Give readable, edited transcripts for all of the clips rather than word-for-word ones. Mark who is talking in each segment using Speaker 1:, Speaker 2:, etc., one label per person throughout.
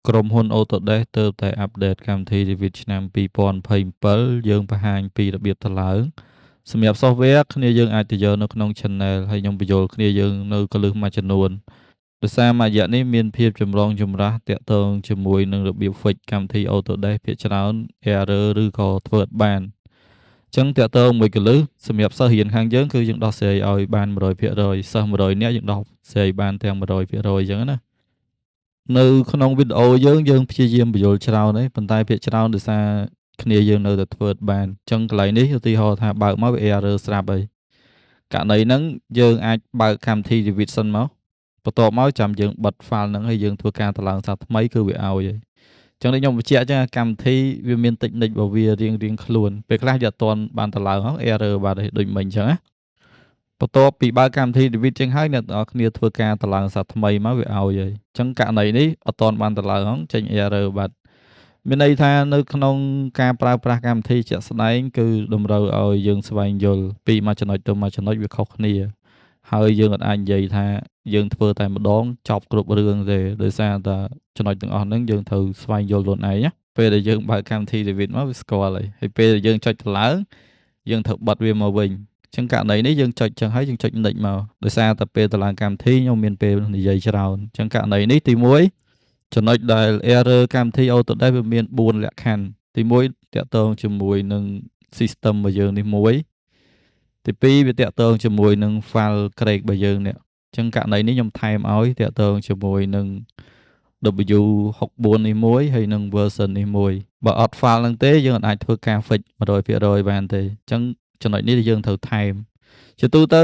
Speaker 1: ក្រុមហ៊ុន Autodesk ទើបតែ update កម្មវិធី Revit ឆ្នាំ2027យើងបង្ហាញពីរបៀបតម្លើងសម្រាប់ software គ្នាយើងអាចទៅយកនៅក្នុង channel ហើយខ្ញុំបញ្យល់គ្នាយើងនៅកលឹះមួយចំនួនដោយសារមួយរយៈនេះមានភាពចម្រូងចម្រាសទាក់ទងជាមួយនឹងរបៀប fix កម្មវិធី Autodesk ភាគច្រើន error ឬក៏ធ្វើអត់បានអញ្ចឹងទាក់ទងមួយកលឹះសម្រាប់សិស្សរៀនខាងយើងគឺយើងដោះស្រាយឲ្យបាន100%សិស្ស100នាក់យើងដោះស្រាយបានទាំង100%អញ្ចឹងណានៅក្នុងវីដេអូយើងយើងព្យាយាមបញ្យល់ច្រើនហើយប៉ុន្តែភាគច្រើនដោយសារគ្នាយើងនៅតែធ្វើអត់បានអញ្ចឹងកន្លែងនេះឧទាហរណ៍ថាបើកមកវា error ស្រាប់ហើយករណីហ្នឹងយើងអាចបើកកម្មវិធី Revit សិនមកបន្ទាប់មកចាំយើងបិទ file ហ្នឹងហើយយើងធ្វើការតម្លើងសារថ្មីគឺវាឲ្យហើយអញ្ចឹងដូចខ្ញុំបញ្ជាក់អញ្ចឹងកម្មវិធីវាមាន technique របស់វារៀងរៀងខ្លួនពេលខ្លះយកអត់ទាន់បានតម្លើងហ្នឹង error បាត់ហើយដូចមិញអញ្ចឹងណាបន្ទាប់ពីបើកកម្មវិធី Revit ចឹងហើយអ្នកទាំងអស់គ្នាធ្វើការតម្លើងសារថ្មីមកវាឲ្យហើយអញ្ចឹងករណីនេះអត់ទាន់បានតម្លើងហ្នឹងចេញ error បាត់មានន័យថានៅក្នុងការប្រើប្រាស់កម្មវិធីជាក់ស្ដែងគឺតម្រូវឲ្យយើងស្វែងយល់ពីមួយចំណុចទៅមួយចំណុចវាខុសគ្នាហើយយើងអត់អាចនិយាយថាយើងធ្វើតែម្ដងចប់គ្រប់រឿងទេដោយសារតែចំណុចទាំងអស់ហ្នឹងយើងត្រូវស្វែងយល់ខ្លួនឯងណាពេលដែលយើងបើកកម្មវិធី Revit មកវាស្គាល់ហើយហើយពេលដែលយើងចុចតម្លើងយើងត្រូវបិទវាមកវិញចឹងករណីនេះយើងចុចចឹងហើយយើងចុច next មកដោយសារតែពេលតម្លើងកម្មវិធីខ្ញុំមានពេលនិយាយច្រើនចឹងករណីនេះទី1ចំណុចដែល error កម្មវិធី Autodesk វាមាន4លក្ខខណ្ឌទី1ទាក់ទងជាមួយនឹង system របស់យើងនេះមួយទី2វាទាក់ទងជាមួយនឹង file crack របស់យើងនេះអញ្ចឹងករណីនេះខ្ញុំថែមឲ្យទាក់ទងជាមួយនឹង W64 នេះមួយហើយនឹង version នេះមួយបើអត់ file ហ្នឹងទេយើងអាចធ្វើការ fix 100%បានទេអញ្ចឹងចំណុចនេះយើងត្រូវថែមជាទូទៅ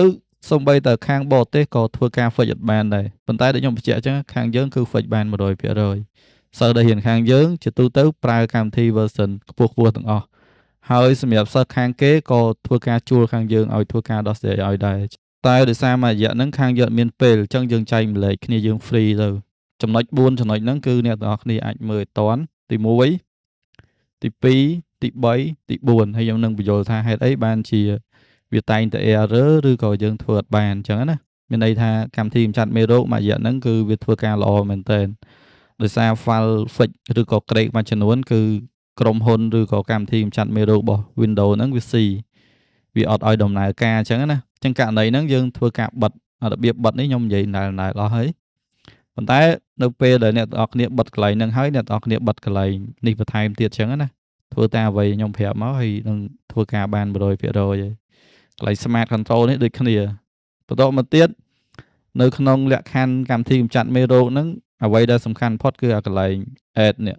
Speaker 1: សូម្បីតែខាងបរទេសក៏ធ្វើការ fix អត់បានដែរប៉ុន្តែដូចខ្ញុំបញ្ជាក់អញ្ចឹងខាងយើងគឺ fix បាន100%សិស្សដែលរៀនខាងយើងជាទូទៅប្រើកម្មវិធី version ខ្ពស់ៗទាំងអស់ហើយសម្រាប់សិស្សខាងគេក៏ធ្វើការជួលខាងយើងឲ្យធ្វើការដោះស្រាយឲ្យដែរតែដោយសារមួយរយៈហ្នឹងខាងយើងអត់មានពេលអញ្ចឹងយើងចែកម្លែកគ្នាយើង free ទៅចំណុច4ចំណុចហ្នឹងគឺអ្នកទាំងអស់គ្នាអាចមើលឲ្យតាន់ទី1ទី2ទី3ទី4ហើយខ្ញុំនឹងបញ្យល់ថាហេតុអីបានជាវាតែងតែ error ឬក៏យើងធ្វើអត់បានអញ្ចឹងណាមានន័យថាកម្មវិធីកម្ចាត់មេរោគមួយរយៈហ្នឹងគឺវាធ្វើការល្អមែនទែនដោយសារ file fix ឬក៏ crack មួយចំនួនគឺក្រុមហ៊ុនឬក៏កម្មវិធីកម្ចាត់មេរោគរបស់ Windows ហ្នឹងវាស៊ីវាអត់ឲ្យដំណើរការអញ្ចឹងណាអញ្ចឹងករណីហ្នឹងយើងធ្វើការបិទរបៀបបិទនេះខ្ញុំនិយាយណែណែអស់ហើយប៉ុន្តែនៅពេលដែលអ្នកទាំងអស់គ្នាបិទកន្លែងហ្នឹងហើយអ្នកទាំងអស់គ្នាបិទកន្លែងនេះបន្ថែមទៀតអញ្ចឹងណាធ្វើតាមអ្វីខ្ញុំប្រាប់មកហើយនឹងធ្វើការបាន100%ហើយកន្លែង smart control នេះដូចគ្នាបន្តមកទៀតនៅក្នុងលក្ខខណ្ឌកម្មវិធីកម្ចាត់មេរោគហ្នឹងអ្វីដែលសំខាន់ផុតគឺអាកន្លែង add នេះ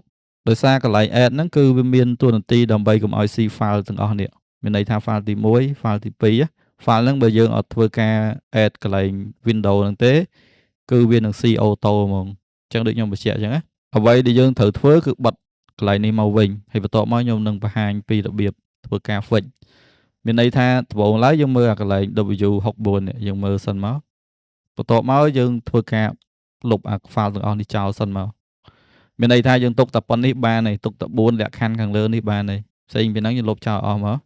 Speaker 1: ដោយសារកន្លែង add ហ្នឹងគឺវាមានតួនាទីដើម្បីកុំឲ្យស៊ី file ទាំងអស់នេះមានន័យថា file ទី1 file ទី2 file ហ្នឹងបើយើងអត់ធ្វើការ add កន្លែង window ហ្នឹងទេគឺវានឹងស៊ី auto ហ្មងអញ្ចឹងដូចខ្ញុំបញ្ជាក់អញ្ចឹងណាអ្វីដែលយើងត្រូវធ្វើគឺបិទកន្លែងនេះមកវិញហើយបន្ទាប់មកខ្ញុំនឹងបង្ហាញពីរបៀបធ្វើការ fix មានន័យថាដំបូងឡើយយើងមើលអាកន្លែង W64 នេះយើងមើលសិនមកបន្ទាប់មកយើងធ្វើការលុបអា file ទាំងអស់នេះចោលសិនមកមានន័យថាយើងទុកតែប៉ុណ្នេះបានហើយទុកតែ4លក្ខខណ្ឌខាងលើនេះបានហើយផ្សេងពីហ្នឹងយើងលុបចោលអស់មក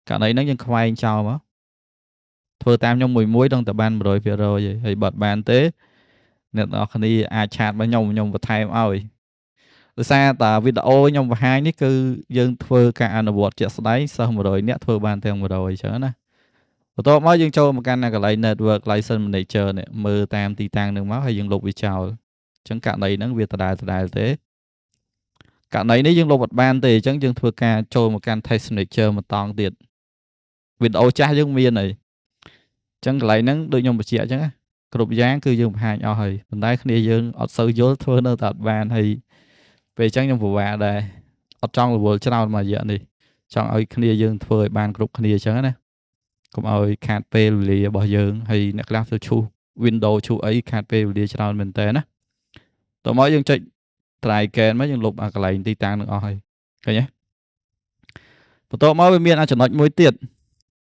Speaker 1: ករណីហ្នឹងយើងខ្វែងចោលមកធ្វើតាមខ្ញុំមួយមួយដឹងតែបាន100%ហើយហើយបើអត់បានទេអ្នកទាំងអស់គ្នាអាច chat មកខ្ញុំខ្ញុំបន្ថែមឲ្យដោយសារតាវីដេអូខ្ញុំបង្ហាញនេះគឺយើងធ្វើការអនុវត្តជាក់ស្ដែងសិស្ស100នាក់ធ្វើបានទាំង100អញ្ចឹងណា បន្ទាប់មកយើងចូលមកកាន់កន្លែង Network License Manager នេះមើលតាមទីតាំងនឹងមកហើយយើងលុបវាចោលអញ្ចឹងករណីហ្នឹងវាដដែលដដែលទេករណីនេះយើងលុបអត់បានទេអញ្ចឹងយើងធ្វើការចូលមកកាន់ Task Manager មួយតង់ទៀតវីដេអូចាស់យើងមានហើយអញ្ចឹងកន្លែងហ្នឹងដូចខ្ញុំបញ្ជាក់អញ្ចឹងណាគ្រប់យ៉ាងគឺយើងបង្ហាញអស់ហើយប៉ុន្តែគ្នាយើងអត់សូវយល់ធ្វើនៅតែអត់បានហើយពេលអញ្ចឹងខ្ញុំពិបាកដែរអត់ចង់រវល់ច្រើនមួយរយៈនេះចង់ឲ្យគ្នាយើងធ្វើឲ្យបានគ្រប់គ្នាអញ្ចឹងណាកុំឲ្យខាតពេលវេលារបស់យើងហើយអ្នកខ្លះទៅឈូស Windows ឈូសអីខាតពេលវេលាច្រើនមែនតើណាតោះមកយើងចុច try again មកយើងលុបអាកន្លែងទីតាំងនឹងអស់ហើយឃើញទេបន្ទាប់មកវាមានអាចំណុចមួយទៀត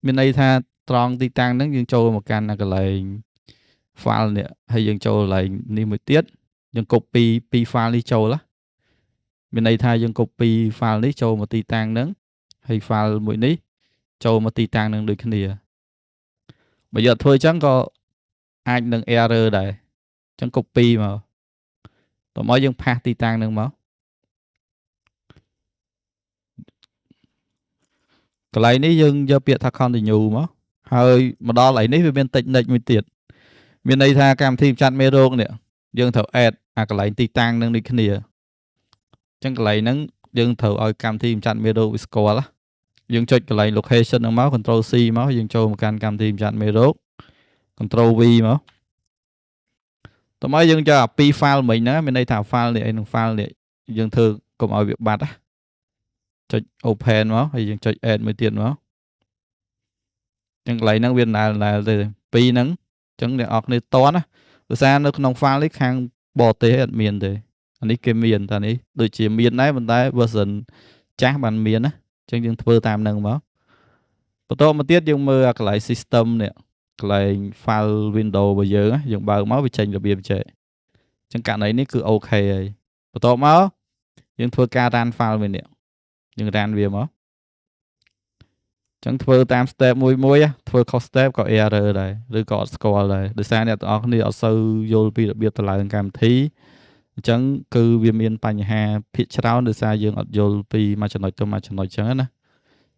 Speaker 1: មានន័យថាត្រង់ទីតាំងហ្នឹងយើងចូលមកកាន់អាកន្លែង file នេះហើយយើងចូលកន្លែងនេះមួយទៀតយើង copy ពី file នេះចូលណាមានន័យថាយើង copy file នេះចូលមកទីតាំងហ្នឹងហើយ file មួយនេះចូលមកទីតាំងហ្នឹងដូចគ្នាបើយកធ្វើអញ្ចឹងក៏អាចនឹង error ដែរអញ្ចឹង copy មកត មកយើង paste ទីតាំងហ្នឹងមកកន្លែងនេះយើងយកពាក្យថា continue មកហើយមកដល់កន្លែងនេះវាមាន technique មួយទៀតមានន័យថាកម្មវិធីកម្ចាត់មេរោគនេះយើងត្រូវ add អាកន្លែងទីតាំងនឹងដូចគ្នាអញ្ចឹងកន្លែងហ្នឹងយើងត្រូវឲ្យកម្មវិធីកម្ចាត់មេរោគវាស្គាល់យើងចុចកន្លែង location ហ្នឹងមក control C មកយើងចូលមកកាន់កម្មវិធីកម្ចាត់មេរោគ control V មកតោះមកយើងយកអាពីរ file មិញហ្នឹងមានន័យថា file នេះអីនឹង file នេះយើងធ្វើកុំឲ្យវាបាត់ណាចុច open មកហើយយើងចុច add មួយទៀតមកចឹងកន្លែងហ្នឹងវាណែលណែលទេពីរហ្នឹងចឹងអ្នកនរគ្នាតណាដោយសារនៅក្នុង file នេះខាងបរទេសអត់មានទេអានេះគេមានតែនេះដូចជាមានដែរប៉ុន្តែ version ចាស់បានមានណាចឹងយើងធ្វើតាមហ្នឹងមកបន្តមកទៀតយើងមើលអាកន្លែង system នេះកន្លែង file window របស់យើងយើងបើកមកវាចេញរបៀបចេះចឹងករណីនេះគឺ OK ហើយបន្ទាប់មកយើងធ្វើការ run file មួយនេះយើង run វាមកចឹងធ្វើតាម step មួយមួយធ្វើខុស step ក៏ error ដែរឬក៏អត់ស្គាល់ដែរដោយសារអ្នកទាំងអស់គ្នាអត់សូវយល់ពីរបៀបតម្លើងកម្មវិធីអញ្ចឹងគឺវាមានបញ្ហាភាគច្រើនដោយសារយើងអត់យល់ពីមួយចំណុចទៅមួយចំណុចអញ្ចឹងណា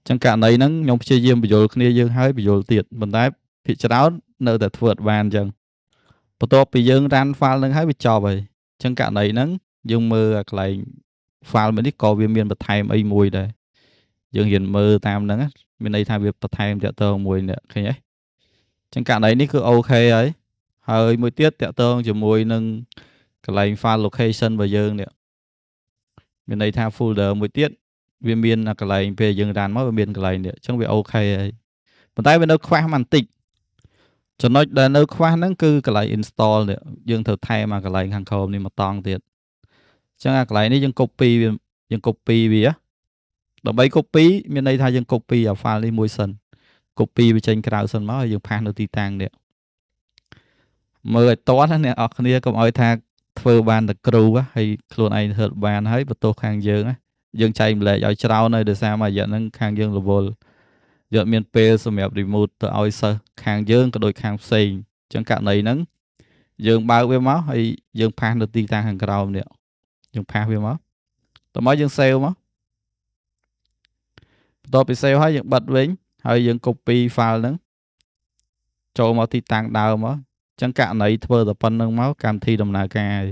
Speaker 1: អញ្ចឹងករណីហ្នឹងខ្ញុំព្យាយាមបញ្យល់គ្នាយើងហើយបញ្យល់ទៀតប៉ុន្តែភាគច្រើននៅតែធ្វើអត់បានអញ្ចឹងបន្ទាប់ពីយើង run file ហ្នឹងហើយវាចប់ហើយអញ្ចឹងករណីហ្នឹងយើងមើលអាកន្លែង file មួយនេះក៏វាមានបន្ថែមអីមួយដែរយើងរៀនមើលតាមហ្នឹងមានន័យថាវាបន្ថែមតាក់ទងមួយនេះឃើញទេអញ្ចឹងករណីនេះគឺ OK ហើយហើយមួយទៀតតាក់ទងជាមួយនឹងកន្លែង file location របស់យើងនេះមានន័យថា folder មួយទៀតវាមានកន្លែងពេលយើង run មកវាមានកន្លែងនេះអញ្ចឹងវា OK ហើយប៉ុន្តែវានៅខ្វះបន្តិចចំណុចដែលនៅខ្វះហ្នឹងគឺកន្លែង install នេះយើងត្រូវថែមអាកន្លែងខាងក្រោមនេះមកតង់ទៀតអញ្ចឹងអាកន្លែងនេះយើង copy វាយើង copy វាដើម្បី copy មានន័យថាយើង copy អា file នេះមួយសិន copy វាចេញក្រៅសិនមកហើយយើង paste នៅទីតាំងនេះមើលឲ្យតន់ណាអ្នកនរគ្នាកុំឲ្យថាធ្វើបានតែគ្រូហើយខ្លួនឯងធ្វើបានហើយបន្ទោសខាងយើងយើងចែកម្លែកឲ្យច្រើនហើយដោយសារមួយរយៈហ្នឹងខាងយើងរវល់យកមានពេលសម្រាប់ remote ទៅឲ្យសិស្សខាងយើងក៏ដូចខាងផ្សេងអញ្ចឹងករណីហ្នឹងយើងបើកវាមកហើយយើង paste នៅទីតាំងខាងក្រោមនេះយើង paste វាមកតមកយើង save មកបន្ទាប់ពី save ហើយយើងបិទវិញហើយយើង copy file ហ្នឹងចូលមកទីតាំងដើមមកអញ្ចឹងករណីធ្វើតែប៉ុណ្្នឹងមកកម្មវិធីដំណើរការហើយ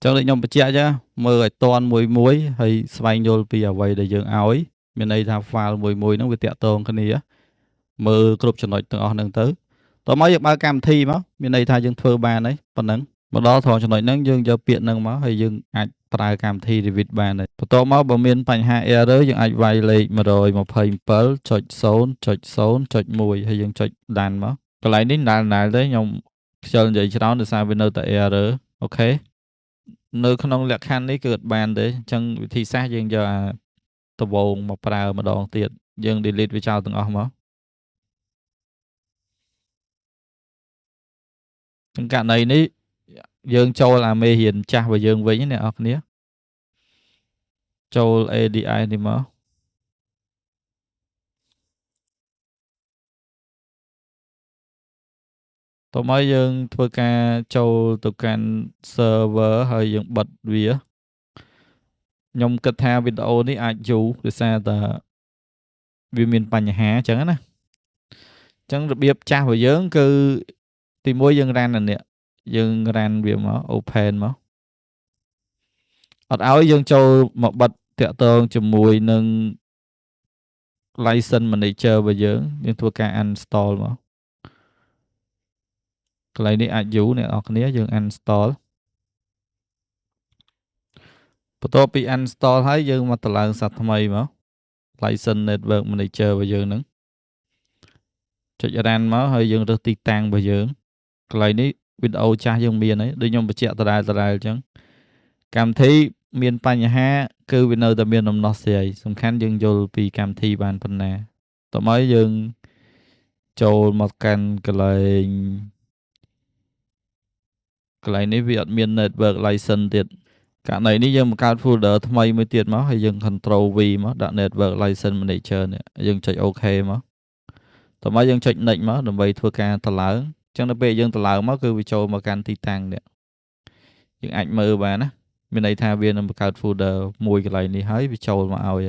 Speaker 1: ចឹងដូចខ្ញុំបញ្ជាក់ចឹងមើលឲ្យតន់មួយមួយហើយស្វែងយល់ពីអ្វីដែលយើងឲ្យមានន័យថា file មួយមួយហ្នឹងវាតាក់ទងគ្នាមើលគ្រប់ចំណុចទាំងអស់ហ្នឹងទៅតោះមកយើងបើកកម្មវិធីមកមានន័យថាយើងធ្វើបានហើយប៉ុណ្ណឹងមកដល់ត្រង់ចំណុចហ្នឹងយើងយកពាក្យហ្នឹងមកហើយយើងអាចប្រើកម្មវិធី Revit បានហើយបន្ទាប់មកបើមានបញ្ហា error យើងអាចវាយលេខ127.0.0.1ហើយយើងចុច done មកកន្លែងនេះណែលណែលទេខ្ញុំខ្ជិលនិយាយច្រើនដោយសារវានៅតែ error OK នៅក្នុងលក្ខខណ្ឌនេះគឺអត់បានទេអញ្ចឹងវិធីសាស្ត្រយើងយកអាដវងមកប្រើម្ដងទៀតយើង delete វាចោលទាំងអស់មកចឹងករណីនេះយើងចូលអាមេរៀនចាស់របស់យើងវិញអ្នកនរគ្នាចូល ADI នេះមកតោះមកយើងធ្វើការចូលទៅកាន់ server ហើយយើងបិទវាខ្ញុំគិតថាវីដេអូនេះអាចយូរដោយសារតែវាមានបញ្ហាអញ្ចឹងណាអញ្ចឹងរបៀបចាស់របស់យើងគឺទីមួយយើង run អានេះយើង run វាមក open មកអត់ឲ្យយើងចូលមកបិទតាក់ទងជាមួយនឹង license manager របស់យើងយើងធ្វើការ uninstall មកកន្លែងនេះអាចយូរអ្នកនរគ្នាយើង uninstall បន្ទាប់ពី uninstall ហើយយើងមកតម្លើងសាថ្មីមក license network manager របស់យើងហ្នឹងចុច run មកហើយយើងរើសទីតាំងរបស់យើងកន្លែងនេះវីដេអូចាស់យើងមានហើយដូចខ្ញុំបញ្ជាក់ដដែលដដែលអញ្ចឹងកម្មវិធីមានបញ្ហាគឺវានៅតែមានដំណោះស្រាយសំខាន់យើងយល់ពីកម្មវិធីបានប៉ុណ្ណាតោះមកយើងចូលមកកាន់កន្លែងនេះវាអត់មាន network license ទៀតករណីនេះយើងបង្កើត folder ថ្មីមួយទៀតមកហើយយើង control V មកដាក់ network license manager នេះយើងចុច OK មកតោះមកយើងចុច next មកដើម្បីធ្វើការតម្លើងអញ្ចឹងដល់ពេលយើងតម្លើងមកគឺវាចូលមកកាន់ទីតាំងនេះ យើងអាចមើលបានណាមានន័យថាវានឹងបង្កើត folder មួយកន្លែងនេះហើយវាចូលមកឲ្យហើយ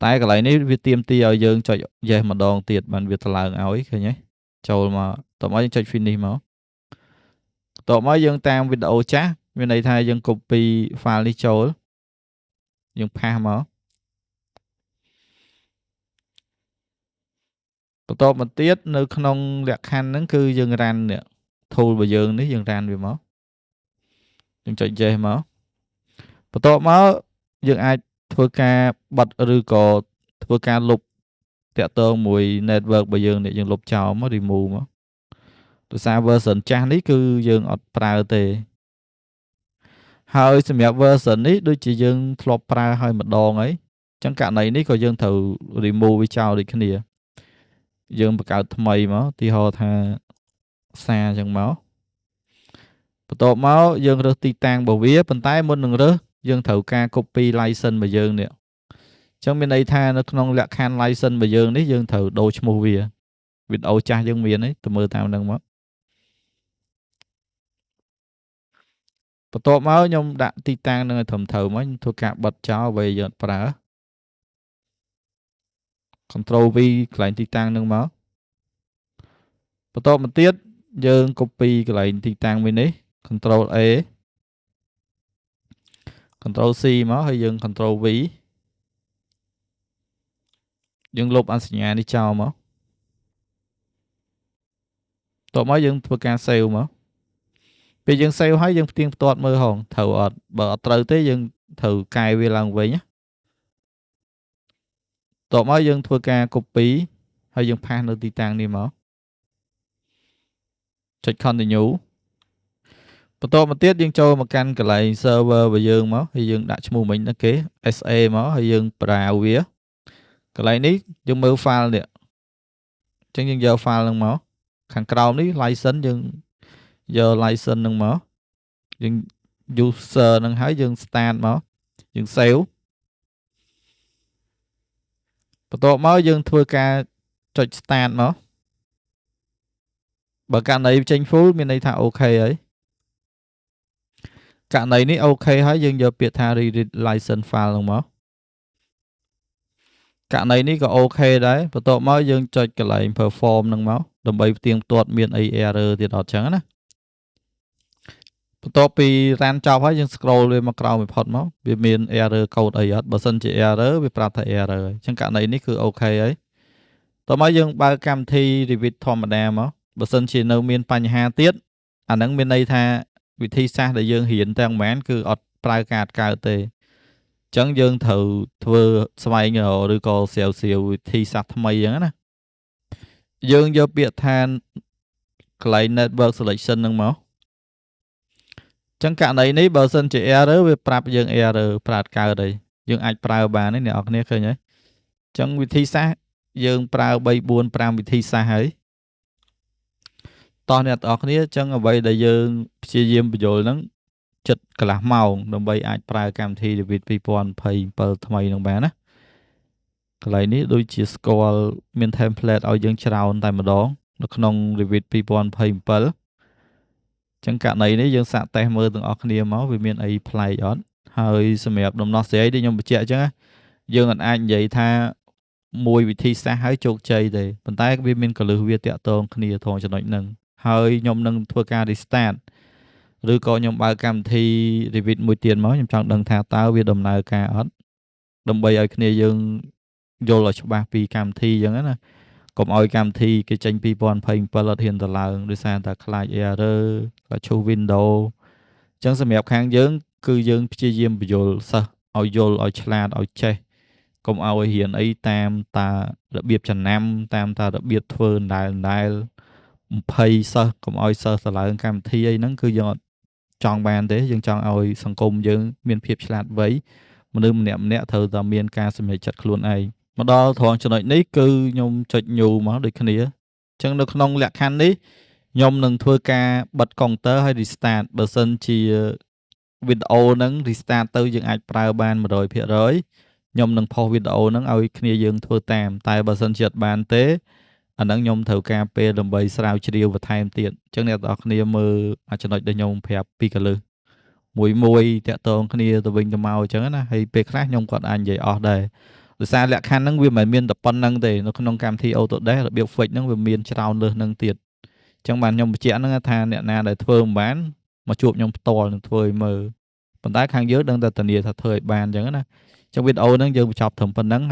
Speaker 1: តែកន្លែងនេះវាទាមទារឲ្យយើងចុច yes ម្ដងទៀតបានវាតម្លើងឲ្យឃើញទេចូលមកតោះមកយើងចុច finish មកតោះមកយើងតាមវីដេអូចាស់មានន័យថាយើង copy file នេះចូលយើង paste មកបន្តមកទៀតនៅក្នុងលក្ខខណ្ឌហ្នឹងគឺយើង run នេះ tool របស់យើងនេះយើង run វាមកយើងចុច yes មកបន្ទាប់មកយើងអាចធ្វើការបិទឬក៏ធ្វើការលុបតាក់ទងមួយ network របស់យើងនេះយើងលុបចោលមក remove មកដោយសារ version ចាស់នេះគឺយើងអត់ប្រើទេហើយសម្រាប់ version នេះដូចជាយើងធ្លាប់ប្រើហើយម្ដងហើយអញ្ចឹងករណីនេះក៏យើងត្រូវ remove វាចោលដូចគ្នាយើងបង្កើតថ្មីមកទីហោថាសារអញ្ចឹងមកបន្ទាប់មកយើងរើសទីតាំងរបស់វាប៉ុន្តែមុននឹងរើសយើងត្រូវការ copy license របស់យើងនេះអញ្ចឹងមានន័យថានៅក្នុងលក្ខខណ្ឌ license របស់យើងនេះយើងត្រូវដូរឈ្មោះវាវីដេអូចាស់យើងមានទេទៅមើលតាមនឹងមកបន្ទាប់មកខ្ញុំដាក់ទីតាំងនឹងឲ្យត្រឹមត្រូវមកខ្ញុំធ្វើការបិទចោលអ្វីយើងអត់ប្រើ Control V កន្លែងទីតាំងនឹងមកបន្ទាប់មកទៀតយើង copy កន្លែងទីតាំងមួយនេះ Control A Control C មកហើយយើង Control V យើងលុបអសញ្ញានេះចោលមកតមកយើងធ្វើការ save មកពេលយើង save ហើយយើងផ្ទៀងផ្ទាត់មើលហងត្រូវអត់បើអត់ត្រូវទេយើងត្រូវកែវាឡើងវិញណាតមកយើងធ្វើការ copy ហើយយើង paste នៅទីតាំងនេះមកចុច continue បន្តមកទៀតយើងចូលមកកាន់កន្លែង server របស់យើងមកហើយយើងដាក់ឈ្មោះមិញហ្នឹងគេ SA មកហើយយើងប្រើវាកន្លែងនេះយើងមើល file នេះអញ្ចឹងយើងយក file ហ្នឹងមកខាងក្រោមនេះ license យើងយក license ហ្នឹងមកយើង user ហ្នឹងហើយយើង start មកយើង save បន្ទាប់មកយើងធ្វើការចុច start មកបើករណីចេញ full មានន័យថា OK ហើយករណីនេះ OK ហើយយើងយកពាក្យថា read license file ហ្នឹងមកករណីនេះក៏ OK ដែរបន្ទាប់មកយើងចុចកន្លែង perform ហ្នឹងមកដើម្បីផ្ទៀងផ្ទាត់មានអី error ទៀតអត់ចឹងណាបន្ទាប់ពី run ចប់ហើយយើង scroll វាមកក្រោមបំផុតមកវាមាន error code អីអត់បើសិនជា error វាប្រាប់ថា error ហើយអញ្ចឹងករណីនេះគឺ OK ហើយតោះមកយើងបើកកម្មវិធី Revit ធម្មតាមកបើសិនជានៅមានបញ្ហាទៀតអាហ្នឹងមានន័យថាវិធីសាស្ត្រដែលយើងរៀនទាំងប៉ុន្មានគឺអត់ប្រើការអត់កើតទេអញ្ចឹងយើងត្រូវធ្វើស្វែងរកឬក៏ស្រាវជ្រាវវិធីសាស្ត្រថ្មីអញ្ចឹងណាយើងយកពាក្យថាកន្លែង network selection ហ្នឹងមកចឹងករណីនេះបើសិនជា error វាប្រាប់យើង error ប្រើអត់កើតអីយើងអាចប្រើបានទេអ្នកនរគ្នាឃើញទេចឹងវិធីសាស្ត្រយើងប្រើ3 4 5វិធីសាស្ត្រហើយតោះអ្នកទាំងអស់គ្នាចឹងអ្វីដែលយើងព្យាយាមបញ្យល់ហ្នឹងចិត្តកន្លះម៉ោងដើម្បីអាចប្រើកម្មវិធី Revit 2027ថ្មីនឹងបានណាកន្លែងនេះដូចជាស្គាល់មាន template ឲ្យយើងច្រើនតែម្ដងនៅក្នុង Revit 2027ចឹងករណីនេះយើងសាកតេស្តមើលទាំងអស់គ្នាមកវាមានអីប្លែកអត់ហើយសម្រាប់ដំណោះស្រាយដែលខ្ញុំបញ្ជាក់អញ្ចឹងណាយើងអាចនិយាយថាមួយវិធីសាស្ត្រហើយជោគជ័យទេប៉ុន្តែវាមានកលឹះវាតាក់ទងគ្នាត្រង់ចំណុចហ្នឹងហើយខ្ញុំនឹងធ្វើការ restart ឬក៏ខ្ញុំបើកកម្មវិធី Revit មួយទៀតមកខ្ញុំចង់ដឹងថាតើវាដំណើរការអត់ដើម្បីឲ្យគ្នាយើងយល់ឲ្យច្បាស់ពីកម្មវិធីអញ្ចឹងណាកុំឲ្យកម្មវិធីគេចេញ2027អត់ហ៊ានទៅឡើងដោយសារតែខ្លាច error ខ្លាចឈូស window អញ្ចឹងសម្រាប់ខាងយើងគឺយើងព្យាយាមបញ្យល់សិស្សឲ្យយល់ឲ្យឆ្លាតឲ្យចេះកុំឲ្យរៀនអីតាមតារបៀបចំណាំតាមតារបៀបធ្វើដដែលដដែល20សិស្សកុំឲ្យសិស្សទៅឡើងកម្មវិធីអីហ្នឹងគឺយើងអត់ចង់បានទេយើងចង់ឲ្យសង្គមយើងមានភាពឆ្លាតវៃមនុស្សម្នាក់ម្នាក់ត្រូវតែមានការសម្រេចចិត្តខ្លួនឯងមកដល់ត្រង់ចំណុចនេះគឺខ្ញុំចុច new មកដូចគ្នាអញ្ចឹងនៅក្នុងលក្ខខណ្ឌនេះខ្ញុំនឹងធ្វើការបិទកុងទ័រហើយ restart បើសិនជាវីដេអូហ្នឹង restart ទៅយើងអាចប្រើបាន100%ខ្ញុំនឹងផុសវីដេអូហ្នឹងឲ្យគ្នាយើងធ្វើតាមតែបើសិនជាអត់បានទេអាហ្នឹងខ្ញុំត្រូវការពេលដើម្បីស្រាវជ្រាវបន្ថែមទៀតអញ្ចឹងអ្នកទាំងអស់គ្នាមើលអាចំណុចដែលខ្ញុំប្រាប់ពីកលឹះ មួយមួយតាក់ទងគ្នាទៅវិញទៅមកអញ្ចឹងណាហើយពេលខ្លះខ្ញុំគាត់អាចនិយាយអស់ដែរដោយសារលក្ខខណ្ឌហ្នឹងវាមិនមែនមានតែប៉ុណ្្នឹងទេនៅក្នុងកម្មវិធី Autodesk របៀប fix ហ្នឹងវាមានច្រើនលើសហ្នឹងទៀតអញ្ចឹងបានខ្ញុំបញ្ជាក់ហ្នឹងថាអ្នកណាដែលធ្វើមិនបានមកជួបខ្ញុំផ្ទាល់នឹងធ្វើឲ្យមើលប៉ុន្តែខាងយើងដឹងតែធានាថាធ្វើឲ្យបានអញ្ចឹងណាអញ្ចឹងវីដេអូហ្នឹងយើងបញ្ចប់ត្រឹមប៉ុណ្្នឹង។